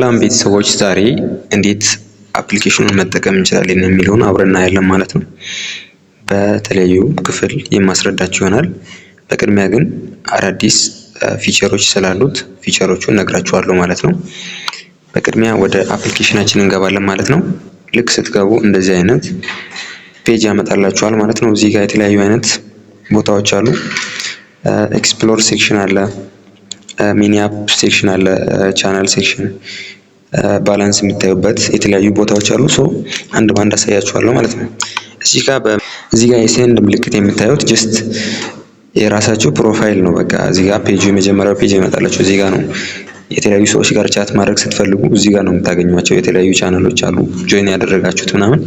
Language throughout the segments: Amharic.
ሰላም ቤተሰቦች፣ ዛሬ እንዴት application ኑን መጠቀም እንችላለን የሚለውን አብረን እናያለን ማለት ነው። በተለያዩ ክፍል የማስረዳችሁ ይሆናል። በቅድሚያ ግን አዳዲስ feature ኦች ስላሉት feature ኦቹን እነግራችኋለሁ ማለት ነው። በቅድሚያ ወደ application ናችን እንገባለን ማለት ነው። ልክ ስትገቡ እንደዚህ አይነት page ያመጣላችኋል ማለት ነው። እዚህ ጋር የተለያዩ አይነት ቦታዎች አሉ። Explore section አለ፣ mini app section አለ፣ channel section፣ balance የምታዩበት የተለያዩ ቦታዎች አሉ። So አንድ በአንድ አሳያችኋለሁ ማለት ነው። እዚህ ጋር የ send ምልክት የምታዩት just የራሳችሁ profile ነው። በቃ እዚህ ጋር page ኡ የመጀመሪያው page ይመጣላችሁ እዚህ ጋር ነው። የተለያዩ ሰዎች ጋር chat ማድረግ ስትፈልጉ እዚህ ጋር ነው የምታገኟቸው። የተለያዩ ቻናሎች አሉ join ያደረጋችሁት ምናምን፣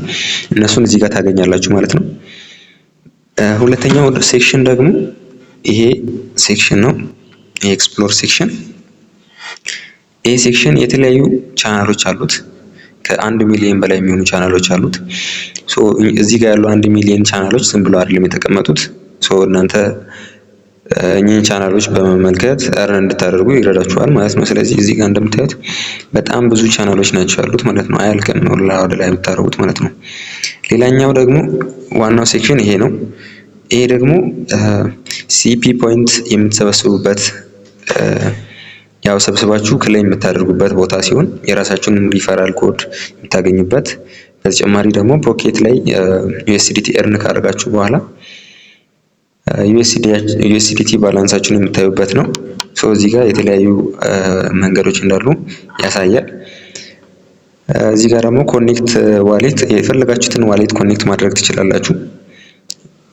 እነሱን እዚህ ጋር ታገኛላችሁ ማለት ነው። ሁለተኛው section ደግሞ ይሄ section ነው። የ explore section። ይሄ section የተለያዩ ቻናሎች አሉት። ከ1 ሚሊዮን በላይ የሚሆኑ ቻናሎች አሉት። So እዚህ ጋር ያሉ 1 ሚሊዮን ቻናሎች ዝም ብሎ አይደለም የተቀመጡት። So እናንተ እኚህን ቻናሎች በመመልከት earn እንድታደርጉ ይረዳችኋል ማለት ነው። ስለዚህ እዚህ ጋር እንደምታዩት በጣም ብዙ ቻናሎች ናቸው ያሉት ማለት ነው። አያልቅም ወደ ላይ ብታደርጉት ማለት ነው። ሌላኛው ደግሞ ዋናው section ይሄ ነው። ይሄ ደግሞ CP point የምትሰበስቡበት፣ ያው ሰብስባችሁ claim የምታደርጉበት ቦታ ሲሆን የራሳችሁን referral code የምታገኙበት፣ በተጨማሪ ደግሞ Pocket ላይ USDT earn ካደረጋችሁ በኋላ USDT balance ኣችሁን የምታዩበት ነው። So እዚህ ጋር የተለያዩ መንገዶች እንዳሉ ያሳያል። እዚህ ጋር ደግሞ connect wallet፣ የፈለጋችሁትን wallet connect ማድረግ ትችላላችሁ።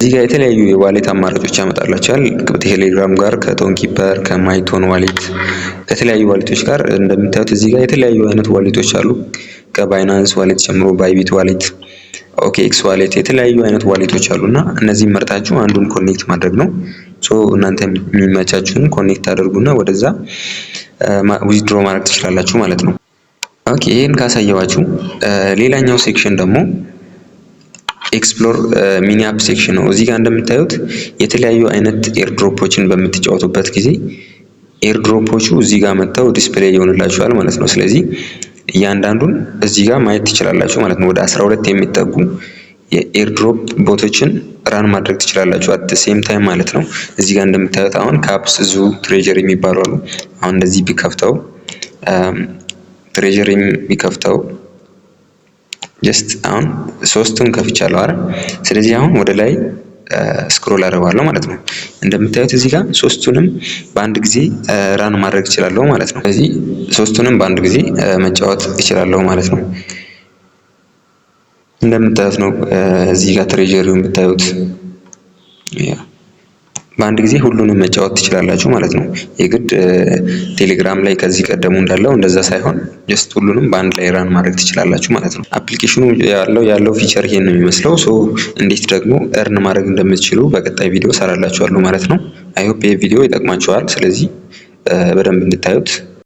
እዚህ ጋር የተለያዩ የ wallet አማራጮች ያመጣላችኋል። ከቴሌግራም ጋር፣ ከ Tonkeeper፣ ከ MyTon wallet፣ ከተለያዩ wallet ኦች ጋር። እንደምታዩት እዚህ ጋር የተለያዩ አይነት wallet ኦች አሉ። ከ Binance wallet ጀምሮ Bybit wallet፣ OKX wallet፣ የተለያዩ አይነት wallet ኦች አሉ እና እነዚህን መርጣችሁ አንዱን connect ማድረግ ነው። So እናንተ የሚመቻችሁን connect ታደርጉና ወደዛ withdraw ማድረግ ትችላላችሁ ማለት ነው። Okay፣ ይሄን ካሳየኋችሁ ሌላኛው section ደግሞ explore mini app section ነው። እዚህ ጋር እንደምታዩት የተለያዩ አይነት airdrop ኦችን በምትጫወቱበት ጊዜ airdrop ኦቹ እዚህ ጋር መጥተው display ይሆንላችኋል ማለት ነው። ስለዚህ እያንዳንዱን እዚህ ጋር ማየት ትችላላችሁ ማለት ነው። ወደ 12 የሚጠጉ የ airdrop bot ኦችን run ማድረግ ትችላላችሁ at same time ማለት ነው። እዚህ ጋር እንደምታዩት አሁን Caps፣ Zoo፣ Treasury የሚባሉ አሉ። አሁን እንደዚህ ቢከፍተው፣ Treasury ቢከፍተው፣ just አሁን ሶስቱን ከፍቻለሁ አይደል? ስለዚህ አሁን ወደ ላይ scroll አደርገዋለሁ ማለት ነው። እንደምታዩት እዚህ ጋር ሶስቱንም በአንድ ጊዜ run ማድረግ እችላለሁ ማለት ነው። ስለዚህ ሶስቱንም በአንድ ጊዜ መጫወት እችላለሁ ማለት ነው። እንደምታዩት ነው። እዚህ ጋር Treasury ውን ብታዩት በአንድ ጊዜ ሁሉንም መጫወት ትችላላችሁ ማለት ነው። የግድ ቴሌግራም ላይ ከዚህ ቀደሙ እንዳለው እንደዛ ሳይሆን just ሁሉንም በአንድ ላይ run ማድረግ ትችላላችሁ ማለት ነው። Application ኑ ያለው feature ይሄን ነው የሚመስለው። So እንዴት ደግሞ earn ማድረግ እንደምትችሉ በቀጣይ ቪዲዮ ሰራላችኋለሁ ማለት ነው። I hope ይሄ ቪዲዮ ይጠቅማችኋል። ስለዚህ በደንብ እንድታዩት